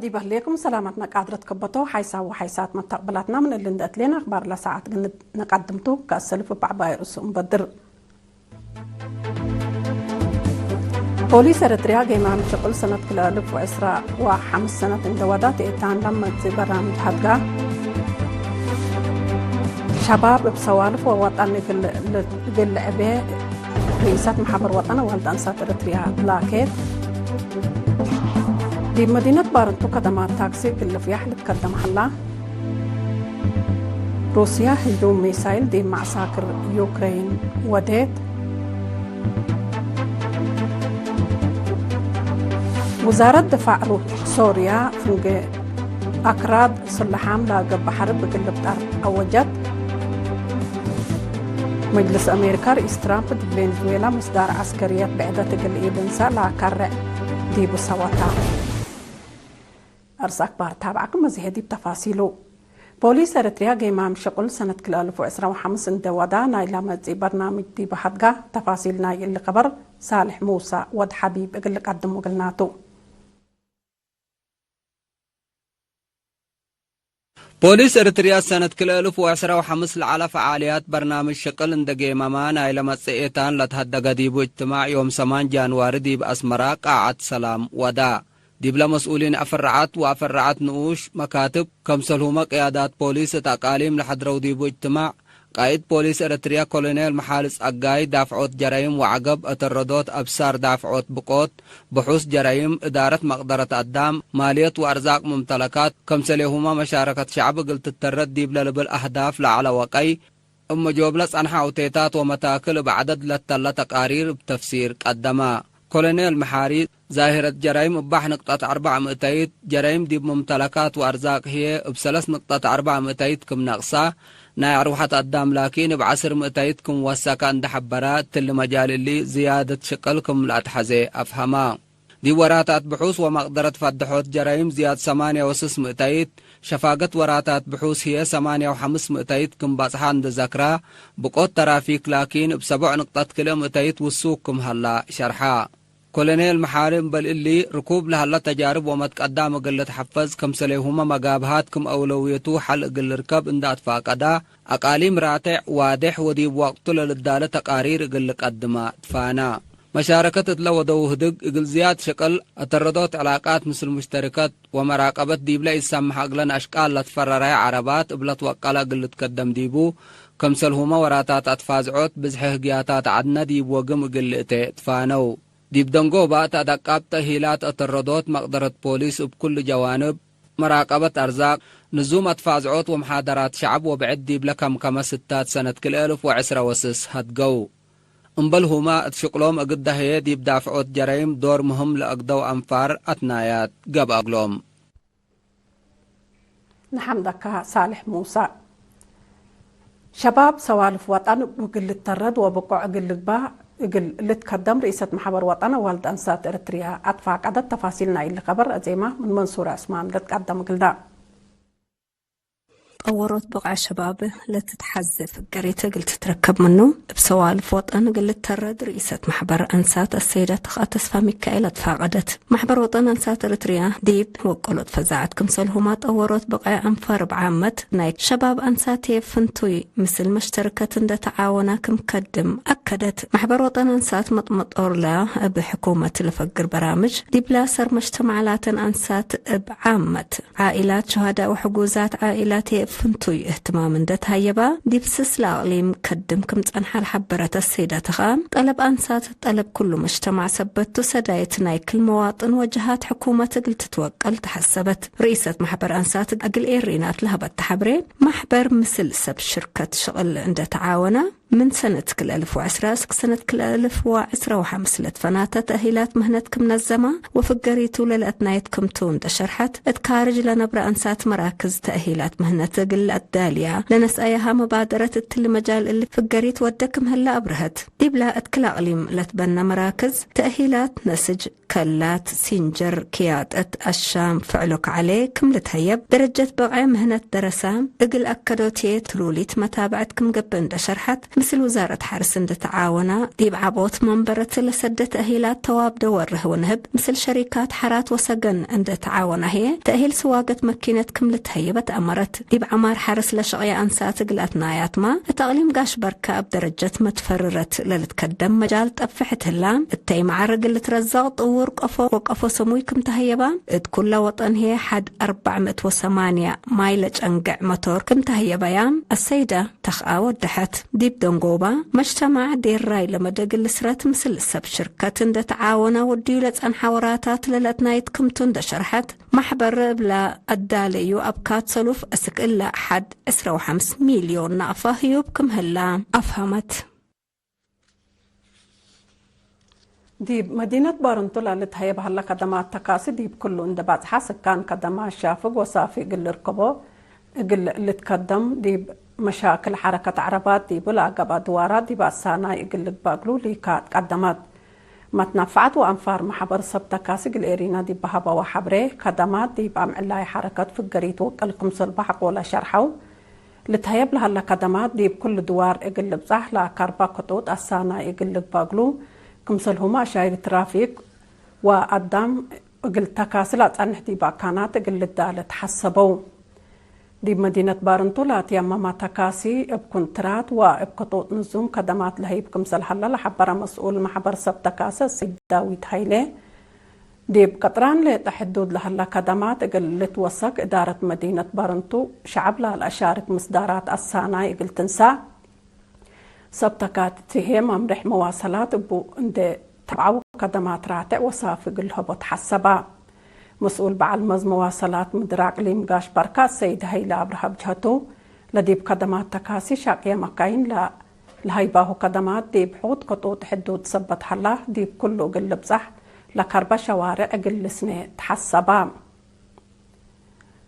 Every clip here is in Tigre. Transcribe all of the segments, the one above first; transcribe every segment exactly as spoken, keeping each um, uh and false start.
ዲብ ህሌኩም ሰላመትነ ቃድረት ከበቶ፣ ሓይሳት ወሓይሳት መተቅብላትና ምን እሊ እንዴ አትሌነ አክባር ለሰዓት እግል ነቀድምቱ፣ ከአሰልፍ እብ አዕባይ ርእሱ እንበድር። ፖሊስ ኤረትርያ ጌማም ሽቁል ሰነት ክልኤ አልፍ ወዕስራ ወሐምስ ሰነት እንዴ ወዳ፣ ተኤታን ለመጽእ በርናምጅ ሀድጋ። ሸባብ እብ ሰዋልፍ ወወጠን እግል፣ እግል ልዕቤ ርኢሰት መሕበር ወጠን አዋልድ አንሳት ኤረትርያ ላኬት። ዲብ መዲነት ባርንቱ ከደማት ታክሲ እግል ልፍያሕ ልትከደም ሀላ። ሩስያ ህጁም ሚሳይል ዲብ መዐሳክር ዩክሬን ወዴት። ውዛረት ድፋዕ ሩ-፣ ሶርያ ፍንጌ አክራድ ስልሓም ለገብእ ሐርብ እግል ልብጠር አወጀት። መጅልስ አሜሪካ ርኢስ ትራምፕ ዲብ ቬንዙዌላ ምስዳር ዐስከርየት ብዕደት እግል ኢልንሰእ ለአከርዕ ዲቡ ሰወታ። አርስ አክባር ታብዐኩም መዝሔ ዲብ ተፋሲሉ። ፖሊስ ኤረትርያ ጌማም ሽቁል ሰነት ክልኤ አልፍ ወዕስራ ወሐምስ እንዴ ወዳ ናይለ መጽእ በርናምጅ ዲብ ሀድጋ። ተፋሲል ናይ እሊ ከበር ሳልሕ ሙሳ ወድ ሐቢብ እግል ልቀድሙ እግልናቱ። ፖሊስ ኤረትርያ ሰነት ክልኤ አልፍ ወዕስራ ወሐምስ ለዐለ ፈዓልያት በርናምጅ ሽቅል እንዴ ጌመመ፣ ናይለ መጽእ ኤታን ለትሀደገ ዲቡ እጅትማዕ ዮም ሰማን ጃንዋሪ ዲብ አስመራ ቃዐት ሰላም ወዳ። ዲብለ መስኡሊን አፈረዓት ወአፈረዓት ንኡሽ መካትብ፣ ከምሰልሁመ ቅያዳት ፖሊስ እት አቃሊም ለሐድረው ዲቡ እጅትማዕ፣ ቃኢድ ፖሊስ ኤረትርያ ኮሎኔል መሓሪ ጸጋይ፣ ዳፍዖት ጀራይም ወዐገብ፣ አተረዶት አብሳር፣ ዳፍዖት ብቆት፣ ብሑስ ጀራይም፣ እዳረት መቅደረት አዳም፣ ማልየት ወአርዛቅ ሙምተለካት፣ ከምሰሌሁመ መሻረከት ሸዕብ እግል ትተረድ ዲብ ለልብል አህዳፍ ለዐለ ወቀይ፣ እብ መጆብለ ጸንሐ አውቴታት ወመታክል እብ ዐደድ ለተለ ተቃሪር እብ ተፍሲር ቀደመ። ኮሎኔል መሓሪ፣ ዛሂረት ጀራይም እባሕ ንቅጠት አርበዕ ምእተይት፣ ጀራይም ዲብ ሙምተለካት ወአርዛቅ ህዬ እብ ሰለስ ንቅጠት አርበዕ ምእተይት ክም ነቅሳ፣ ናይ አርወሐት አዳም ላኪን እብ ዐስር ምእተይት ክም ወሰከ እንዴ ሐበረ፣ እትሊ መጃል እሊ ዝያደት ሽቅል ክም ለአትሐዜ አፍሀመ። ዲብ ወራታት ብሑስ ወመቅደረት ፈደሖት ጀራይም ዝያድ ሰማንያ ወስስ ምእተይት፣ ሸፋገት ወራታት ብሑስ ህዬ ሰማንያ ወሐምስ ምእተይት ክም በጽሐ እንዴ ዘክረ፣ ብቆት ተራፊክ ላኪን እብ ሰቦዕ ንቅጠት ክልኤ ምእተይት ውሱክ ክም ሀላ ሸርሐ። ኮሎኔል መሓሪ እምበል እሊ፣ ርኩብ ለሀለ ተጃርብ ወመትቀዳም እግል ልትሐፈዝ፣ ከምሰሌሁመ መጋብሃት ክም አውለውየቱ ሐል እግል ልርከብ እንዴ አትፋቀደ፣ አቃሊም ራቴዕ ዋዴሕ ወዲብ ወቅቱ ለልዳለ ተቃሪር እግል ልቀድመ ትፋነ። መሻረከት እትለ ወደው ህድግ እግል ዝያድ ሸቅል አተረዶት ዕላቃት ምስል ሙሽተሪከት ወመራቀበት ዲብለ ኢሰመሕ እግለን አሽቃል ለትፈረራየ ዐረባት እብ ለትወቀለ እግል ልትከደም ዲቡ፣ ከምሰልሁመ ወራታት አትፋዝዖት ብዝሐ ህግያታት ዐድነ ዲብ ወግም እግል ልእቴ ትፋነው። ዲብ ደንጎበ ተአደቃብ ተእሂላት አተረዶት መቅደረት ፖሊስ እብ ኩሉ ጀዋንብ፣ መራቀበት አርዛቅ፣ ንዙም አትፋዝዖት ወመሓደራት ሸዕብ ወብዕድ ዲብለ ከምከመ ስታት ሰነት ክልኤ አልፍ ወዕስረ ወስስ ሀድገው። እምበልሁመ እት ሽቅሎም እግል ደሀየ ዲብ ዳፍዖት ጀራይም ዶር ምህም ለአግደው አንፋር አትናያት ገብአ እግሎም። ነሐምደካ ሳልሕ ሙሳ። ሸባብ ሰዋልፍ ወጠን እግል ልተረድ ወብቁዕ እግል ልግባእ እግል ልትከደም ርኢሰት መሕበር ወጠን አዋልድ አንሳት ኤረትርያ አትፋቀደት። ተፋሲል ናይ እሊ ከበር አዜመ ምን መንሱር ዑስማን ልትቀደም እግልነ። ጠወሮት ብቅዕ ሸባብ ለትትሐዜ ፍገሪት እግል ትትረከብ ምኑ፣ እብ ሰዋልፍ ወጠን እግል ልተረድ ርኢሰት መሕበር አንሳት አሰይደ ተስፋ ሚካኤል አትፋቀደት። መሕበር ወጠን አንሳት ኤረትርያ ዲብ ወቀሎት ፈዛዐት ክምሰልሁመ ጠወሮት ብቅዕ አንፋር እብ ዓመት ናይ ሸባብ አንሳት ፍንቱይ ምስል መሽተርከት እንደ ተዓወና ክም ከድም አከደት። መሕበር ወጠን አንሳት መጥመጦርላ እብ ሕኩመት ለፈግር በራምጅ ዲብላ ሰር መጅተማዕ ላተን አንሳት እብ ዓመት ዓኢላት ሸሃዳእ ወሕጉዛት ዓኢላት ፍንቱይ እህትማም እንደ ተሀየባ፣ ዲብ ስስ ለአቅሊም ከድም ክም ጸንሐ ለሐበረት አሰይዳትኻ፣ ጠለብ አንሳት ጠለብ ኩሉ መጅተማዕ ሰበት ቱ፣ ሰዳይት ናይ ክል መዋጥን ወጀሃት ሕኩመት እግል ትትወቀል ተሐሰበት። ርኢሰት መሕበር አንሳት እግል ኤሪናት ለሀበት ተሐብሬ፣ መሕበር ምስል ሰብ ሽርከት ሽቅል እንደ ተዓወና፣ ምን ሰነት ክል አልፍ ወዕስራ እስክ ሰነት ክል አልፍ ወዕስራ ወሐምስ ለትፈናተ ተእሂላት ምህነት ክም ነዘማ ወፍገሪቱ ለለአትናየት ክምቱ እንደ ሸርሐት፣ እት ካርጅ ለነብረ አንሳት መራክዝ ተእሂላት ምህነት እግል ለአዳልያ ለነስአያሃ መባደረት እትሊ መጃል እሊ ፍገሪት ወደ ክም ህለ አብርሀት። ዲብላ እት ክል አቅሊም ለትበነ መራክዝ ተእሂላት ነስጅ፣ ከላት፣ ሲንጀር፣ ክያጠት፣ አሻም፣ ፍዕሎ ከዐሌ ክም ልትሀየብ፣ ደረጀት በቅዕ ምህነት ደረሳ እግል አከዶት ህዬ ትሉሊት መታብዐት ክም ገብእ እንደ ሸርሐት፣ ምስል ውዛረት ሐርስ እንደ ተዓወና፣ ዲብ ዐቦት መንበረት ለሰደት ተእሂላት ተዋብደ ወርህ ወንህብ፣ ምስል ሸሪካት ሐራት ወሰገን እንደ ተዓወና ህዬ፣ ተእሂል ስዋገት መኪነት ክም ልትሀየበት አመረት። ዲብ ዐማር ሐርስ ለሸቅየ አንሳት እግል አትናያትማ፣ እት አቅሊም ጋሽ በርከ እብ ደረጀት መትፈርረት ለልትከደም መጃል ጠፍሕ እት ህላ፣ እተይ መዓር እግል ልትረዘቅ ጥውር ቀፎ ወቀፎ ሰሙይ ክም ተሀየባ፣ እት ኩለ ወጠን ህዬ ሐድ አርበዕ ምእት ወሰማንያ ማይ ለጨንግዕ መቶር ክም ተሀየበያ፣ አሰይደ ተኽአ ወደሐት። ዲብ ደንጎባ፣ መጅተማዕ ዴራይ ለመደግል ስረት ምስል ሰብ ሽርከት እንደ ተዓወነ ወድዩ ለጸንሐ ወራታት ለለአትናይት ክምቱ እንደ ሸርሐት፣ ማሕበር እብለ አዳለዩ አብካት ሰሉፍ እስክ እለ ሐድ ዕስራ ወሐምስ ሚልዮን ናቅፋ ህዩብ ክም ህላ አፍሀመት። ዲብ መዲነት ባርንቱ ለልትሀየብ ሀለ ከደማት ተካሲ ዲብ ክሉ እንዴ ባጽሐ፣ ስካን ከደማት ሻፍግ ወሳፊ እግል ልርከቦ እግል ልትከደም፣ ዲብ መሻክል ሐረከት ዐረባት ዲቡ ለአገብአ ድዋራት ዲብ አሳናይ እግል ልግበእ እግሉ ሊካ ትቀደመት። መትነፈዐት ወአንፋር መሐበር ሰብ ተካሲ እግል ኤሪና ዲብ በሀበወ ሐብሬ፣ ከደማት ዲብ አምዕላይ ሐረከት ፍገሪት ወቅል ክምሰል በሐቆለ ሸርሐው፣ ልትሀየብ ለሀለ ከደማት ዲብ ኩሉ ድዋር እግል ልብጻሕ ለአካርባ ክጡጥ አሳናይ እግል ልግበእ እግሉ፣ ክምሰልሁመ አሻይር ትራፊክ ወአዳም እግል ተካሲ ለአጸንሕ ዲብ አካናት እግል ልዳለ ተሐሰበው። ዲብ መዲነት ባርንቱ ለአትየመመ ተካሲ እብ ኩንትራት ወእብ ክጡጥ ንዙም ከደማት ለሀይብ ክምሰል ሀለ ለሐበረ መስኡል መሕበር ሰብ ተካሲ ሰይድ ዳዊት ሀይሌ፣ ዲብ ቅጥራን ሌጠ ሕዱድ ለሀለ ከደማት እግል ልትወሰክ፣ እዳረት መዲነት ባርንቱ ሸዐብ ላልአሻርክ ምስዳራት አሳናይ እግል ትንሳእ፣ ሰብ ተካቲ ህዬ መምሬሕ መዋሰላት እቡ እንዴ ተብዐው፣ ከደማት ራቴዕ ወሳፊ እግል ልሀቦ ተሐሰባ። መስኡል በዐል መዝ መዋሰላት ምድር አቅሊም ጋሽ በርካ ሰይድ ሀይለ አብርሃ እብ ጀሀቱ፣ ለዲብ ከደማት ተካሲ ሻቅየ መካይን ለ- ለሀይባሁ ከደማት ዲብ ሑድ ክጡጥ ሕዱድ ሰበት ሀላ፣ ዲብ ኩሉ እግል ልብጻሕ ለከርበ ሸዋሬዕ እግል ልስኔ ተሐሰባ።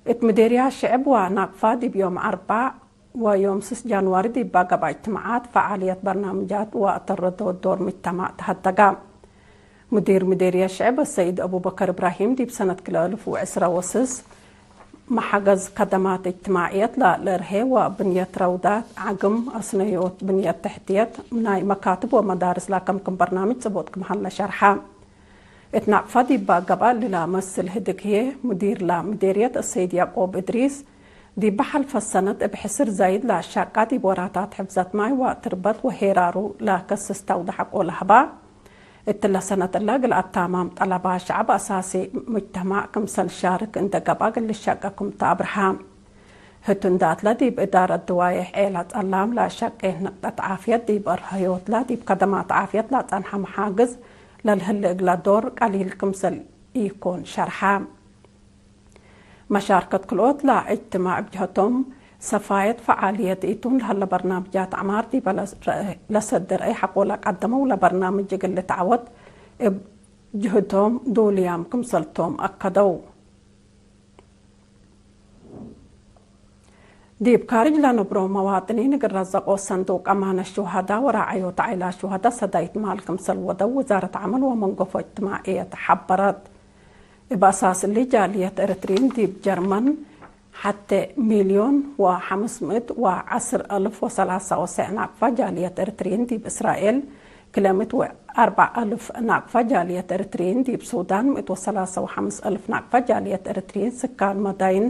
እት ምዴርያት ሽዕብ ወናቅፋ ዲብ ዮም አርበዕ ወዮም ስስ ጃንዋሪ ዲብ ገብአ እጅትማዓት፣ ፈዓልየት በርናምጃት ወአተረዶ ዶር ምጅተማዕ ተሀደጋ። ሙዲር ምዴርየት ሽዕብ አሰይድ አቡበከር እብራሂም፣ ዲብ ሰነት ክልኤ አልፍ ወዕስረ ወስስ፣ መሐገዝ ከደማት እጅትማዕየት ለልርሄ ወብንየት ረውዳት፣ ዐግም፣ አስነዮት፣ ብንየት ተሕትየት ናይ መካትብ ወመዳርስ ለአከምክም በርናምጅ ጽቡጥ ክም ሀለ ሸርሐ። እት ናቅፋ ዲብ ገብአ እሊ ለመስል ህድግ ህዬ፣ ሙዲር ለምዴርየት አሰይድ ያዕቆብ እድሪስ፣ ዲብ ሐልፈ ሰነት እብ ሕስር ዛይድ ለአሻቃ ዲብ ወራታት ሕፍዘት ማይ ወትርበት ወሄራሩ ለከስስ ተውደ ሐቆ ለሀባ፣ እትለ ሰነት እለ እግል አታማም ጠለባት ሸዐብ አሳሲ ሙጅተማዕ ክምሰል ሻርክ እንዴ ገብአ እግል ልሸቄ ክምቱ አብርሃ። ህቱ እንዳትለ ዲብ እዳረት ድዋዬሕ ዔላ ጸላም ለአሸቄ ነቅጠት ዓፍየት ዲብ አርሀዮትለ ዲብ ከደማት ዓፍየት ለአጸንሐ መሓግዝ ለልህሌ እግለ ዶር ቀሊል ክምሰል ኢኮን ሸርሐ። መሻርከት ክልኦት ለእጅትማዕ እብ ጀሀቶም፣ ሰፋየት ፈዓልየት ኢቱን ለሀለ በርናምጃት ዐማር ዲበ ለሰድር አይ ሐቆ ለቀደመው ለበርናምጅ እግል ልትዐወት እብ ጅህቶም ዱልያም ክምሰልቶም አከደው። ዲብ ካርጅ ለነብሮ መዋጥኒን እግል ረዘቆ ሰንዱቅ አማነት ሹሀዳ ወራዐዮት ዐይላት ሹሀዳ ሰዳይት ማል ክምሰል ወደው ውዛረት ዐመል ወመንገፎ እጅትማዕየት ሐበረት። እብ አሳስ እሊ ጃልየት ኤረትርዪን ዲብ ጀርመን ሐቴ ሚልዮን ወሐምስ ምእት ወዐስር አልፍ ወሰላሳ ወሰዕ ናቅፋ ጃልየት ኤረትርዪን ዲብ እስራኤል፣ ክልኤ ምእት ወአርበዕ አልፍ ናቅፋ ጃልየት ኤረትርዪን ዲብ ሱዳን፣ ምእት ወሰላሳ ወሐምስ አልፍ ናቅፋ ጃልየት ኤረትርዪን ስካን መዳይን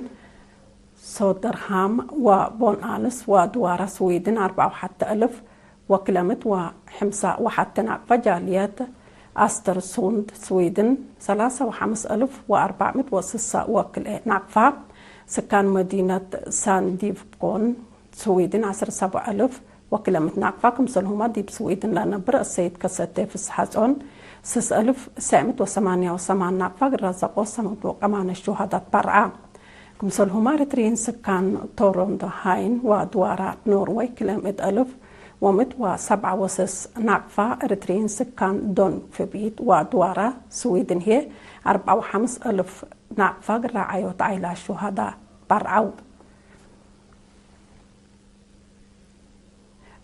ሶደርሃም ወቦንአልስ ወድዋረ ስዊድን፣ አርበዕ ወሐቴ አልፍ ወክልኤ ምእት ወሐምሳ ወሐቴ ናቅፋ ጃልየት አስተርሱንድ ስዊድን፣ ሰላሳ ወሐምስ አልፍ ወአርበዕ ምእት ወስሳ ወክልኤ ናቅፋ ስካን መዲነት ሳንዲፍጎን ስዊድን፣ ዐስር ሰብዕ አልፍ ወክልኤ ምእት ናቅፋ ክምሰልሁመ ዲብ ስዊድን ለነብር አሰይድ ከሰቴ ፍስሐጾን፣ ስስ አልፍ ሰዕ ምእት ወሰማንያ ወሰማን ናቅፋ እግል ረዘቆ ሰንዱቅ አማነት ሹሀዳ ትበርዐ። ክምሰልሁመ ኤረትርዪን ስካን ቶሮንዶ ሃይን ወድዋራት ኖርወይ ክልኤ ምእት አልፍ ወምእት ወሰብዓ ወስስ ናቅፋ፣ ኤረትርዪን ስካን ዶንክፍቢት ወድዋራ ስዊድን ህዬ አርበዕ ወሐምስ አልፍ ናቅፋ እግል ራዐዮት ዐይላት ሹሀዳ በርዐው።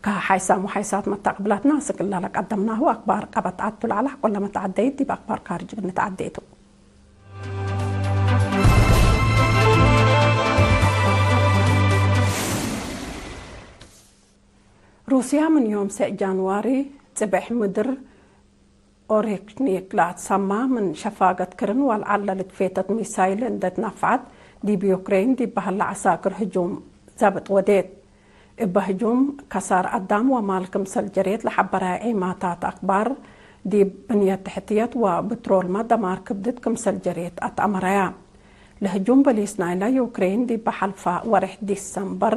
ከሐይሳም ወሐይሳት መተቅብላትና አስክ እለ ለቀደምናሁ አክባር ቀበት አቱ ለዐለ ሐቆለ መተዐደይት ዲብ አክባር ካርጅ እግል ንትዐዴ ቱ። ሩስያ ምን ዮም ሰዕ ጃንዋሪ ጽብሕ ምድር ኦሬክኒክ ለአትሰማ ምን ሸፋገት ክርን ወአልዓል ለልትፌተት ሚሳይል እንዴ ትናፍዐት፣ ዲብ ዩክሬን ዲብ በሀለ ዐሳክር ህጁም ዘብጥ ወዴት። እበ ህጁም ከሳር አዳም ወማል ክምሰል ጀሬት ለሐበራይ ዔማታት አክባር፣ ዲብ ብንየት ተሕትየት ወብትሮልመ ደማር ክብድት ክምሰል ጀሬት አትአመረያ። ለህጁም በሊስ ናይለ ዩክሬን ዲብ በሐልፋ ወሬሕ ዲሰምበር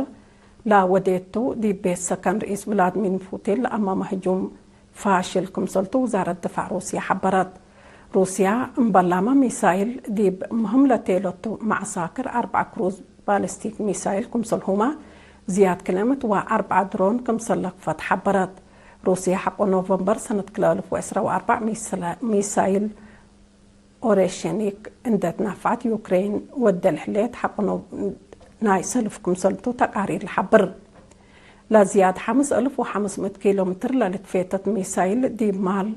ለወዴቱ፣ ዲብ ቤት ሰከን ርኢስ ቭላድሚር ፑቲን ለአመመ ህጁም ፋሽል ክምሰልቱ ውዛረት ድፋዕ ሩስያ ሐበረት። ሩስያ እምበላመ ሚሳይል ዲብ ምህም ለቴለቱ መዐሳክር አርበዕ ክሩዝ ባሊስቲክ ሚሳይል ክምሰልሁመ ዝያድ ክልኤ ምእት ወአርበዕ ድሮን ክምሰል ለክፈት ሐበረት። ሩስያ ሐቆ ኖቨምበር ሰነት ክልኤ አልፍ ወዕስራ ወአርበዕ ሚስለ-፣ ሚሳይል ኦሬሽኒክ እንዴ ትናፍዐት ዩክሬን ወደ ለህሌት ሐቆ ኖ-፣ ናይ ሰልፍ ክምሰልቱ ተቃሪር ለሐብር። ለዝያድ ሐምስ አልፍ ወሐምስ ምእት ኪሎ ሜትር ለልትፌተት ሚሳይል ዲብ ማል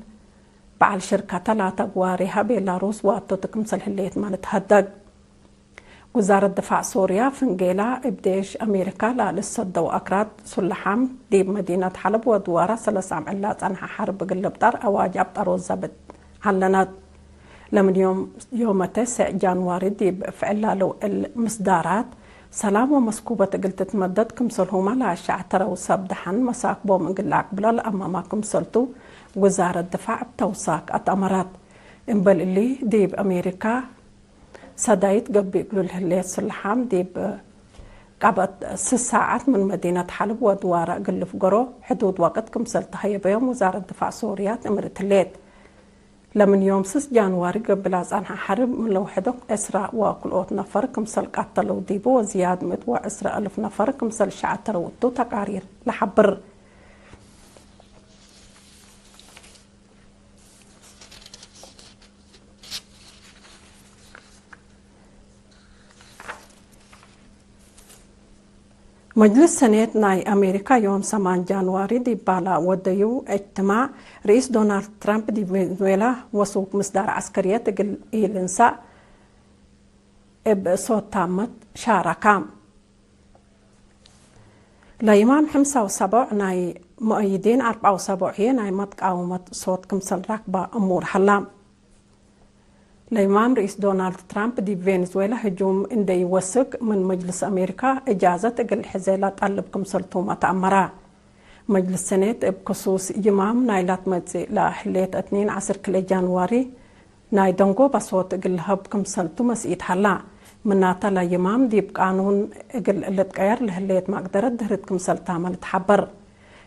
በዐል ሽርከተ ላተግዋሬሀ ቤላሩስ ዋቶት ክምሰል ህሌትመ ልትሀደግ። ውዛረት ድፋዕ ሶርያ ፍንጌላ እብ ዴሽ አሜሪካ ለልሰደው አክራድ ሱለሓም ዲብ መዲነት ሐለብ ወድዋራ ሰለስ አምዕል ለጸንሐ ሐርብ እግል ልብጠር አዋጅ አብጠሮት ዘብጥ ዐለነት። ለምን ዮም፣ ዮመ ተስዕ ጃንዋሪ ዲብ ፍዕል ላለው እል ምስዳራት ሰላም ወመስኩበት እግል ትትመደድ ክምሰልሁመ ለአሸዐተረው ሰብ ደሐን መሳክቦም እግል ለአቅብሎ ለአመመ ክምሰልቱ ውዛረት ድፋዕ እብ ተውሳክ አትአመረት። እምበል እሊ፣ ዲብ አሜሪካ ሰዳይት ገብእ እግሉ ለህሌት ስልሓም ዲብ ቀበት ስስ ሳዐት ምን መዲነት ሐልብ ወድዋረ እግል ልፍገሮ ሕዱድ ወቅት ክምሰል ተሀየበዮም ውዛረት ድፋዕ ሶርያ ትእምር እት ህሌት። ለምን ዮም ስስ ጃንዋሪ ገብእ ለጸንሐ ሐርብ ምን ለውሐዶ ዕስራ ወክልኦት ነፈር ክምሰል ቀተለው ዲቡ ወዝያድ ምእት ወዕስራ አልፍ ነፈር ክምሰል ሸዐተረው እቱ ተቃሪር ለሐብር። መጅልስ ሰኔት ናይ አሜሪካ ዮም ሰማን ጃንዋሪ ዲባላ ወደዩ እጅትማዕ፣ ርኢስ ዶናልድ ትራምፕ ዲብ ቬንዙዌላ ወሱክ ምስዳር ዐስከርየት እግል ኢልንሳእ እብ ሶት ታመት ሻረካ። ለይማም ሕምሳ ወሰቦዕ ናይ ሙአይዲን አርበዓ ወሰቦዕ ህዬ ናይ መትቃወመት ሶት ክምሰል ራክበ እሙር ሀላ። ለይማም ርኢስ ዶናልድ ትራምፕ ዲብ ቬንዙዌላ ህጁም እንዴ ኢወስክ ምን መጅልስ አሜሪካ እጃዘት እግል ሕዜ ለጠልብ ክምሰልቱመ ተአመረ። መጅልስ ሰኔት እብ ክሱስ ይማም ናይ ላትመጽእ ለህሌት እትኒን ዐስር ክልኤ ጃንዋሪ ናይ ደንጎበ ሶት እግል ለሀብ ክምሰልቱ መስኢት ሀላ። ምናተ ለይማም ዲብ ቃኑን እግል ልትቀየር ለህሌት መቅደረት ድህርት ክምሰልታመ ልትሐበር።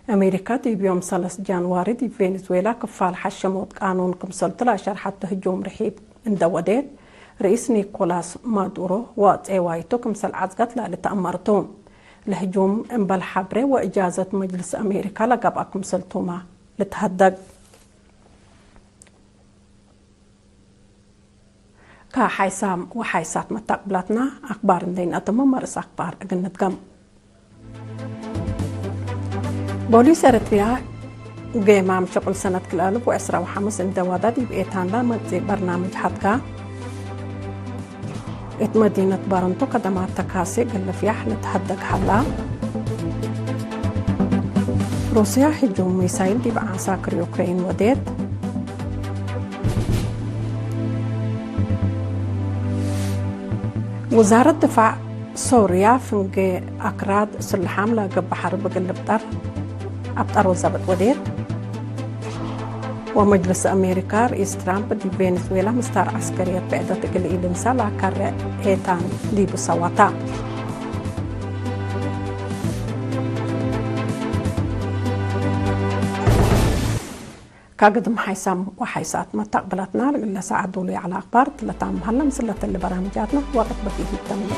አሜሪካ ዲብ ዮም ሰለስ ጃንዋሪ ዲብ ቬንዙዌላ ክፋል ሐሸሞት ቃኑን ክምሰልቱ ለአሸርሐቱ ህጁም ርሒብ እንደ ወዴት፣ ርኢስ ኒኮላስ ማዱሮ ወጼዋይቱ ክምሰል ዐዝገት ለልትአመርቱ። ለህጁም እምበል ሐብሬ ወእጃዘት መጅልስ አሜሪካ ለገብአ ክምሰልቱመ ልትሀደግ። ከሓይሳም ወሓይሳት መታቅብላትና አክባር እንዴ ነአትምም መርእስ አክባር እግል ንድገም። ቦሊስ ኤረትርያ ጌማም ሽቁል ሰነት ክልኤ አልፍ ወዕስራ ወሐምስ እንዴ ወዳ ዲብ ኤታን ለመጽእ በርናምጅ ሐድጋ። እት መዲነት ባረንቶ ከደማት ተካሲ እግል ልፍያሕ ልትሀደግ ሀላ። ሩስያ ህጁም ሚሳይል ዲብ ዐሳክር ዩክሬን ወዴት። ውዛረት ድፋዕ ሶርያ ፍንጌ አክራድ ስልሓም ለገብእ ሐርብ እግል ልብጠር አብጠሮ ዘብጥ ወዴት። ወመጅልስ አሜሪካ ርኢስ ትራምፕ ዲብ ቬንዙዌላ ምስታር ዐስከርየት ብዕደት እግል ኢልንሳ ለአካርዕ ኤታን ዲቡ ሰዋታ። ከግድም ሓይሳም ወሓይሳት መታቅብላትና ለእለ ሰዓት ዶሉ ዐለ አክባር ትለታም ሀለ። ምስለት እሊ በራምጃትና ወቅት በዲህ ይተምም።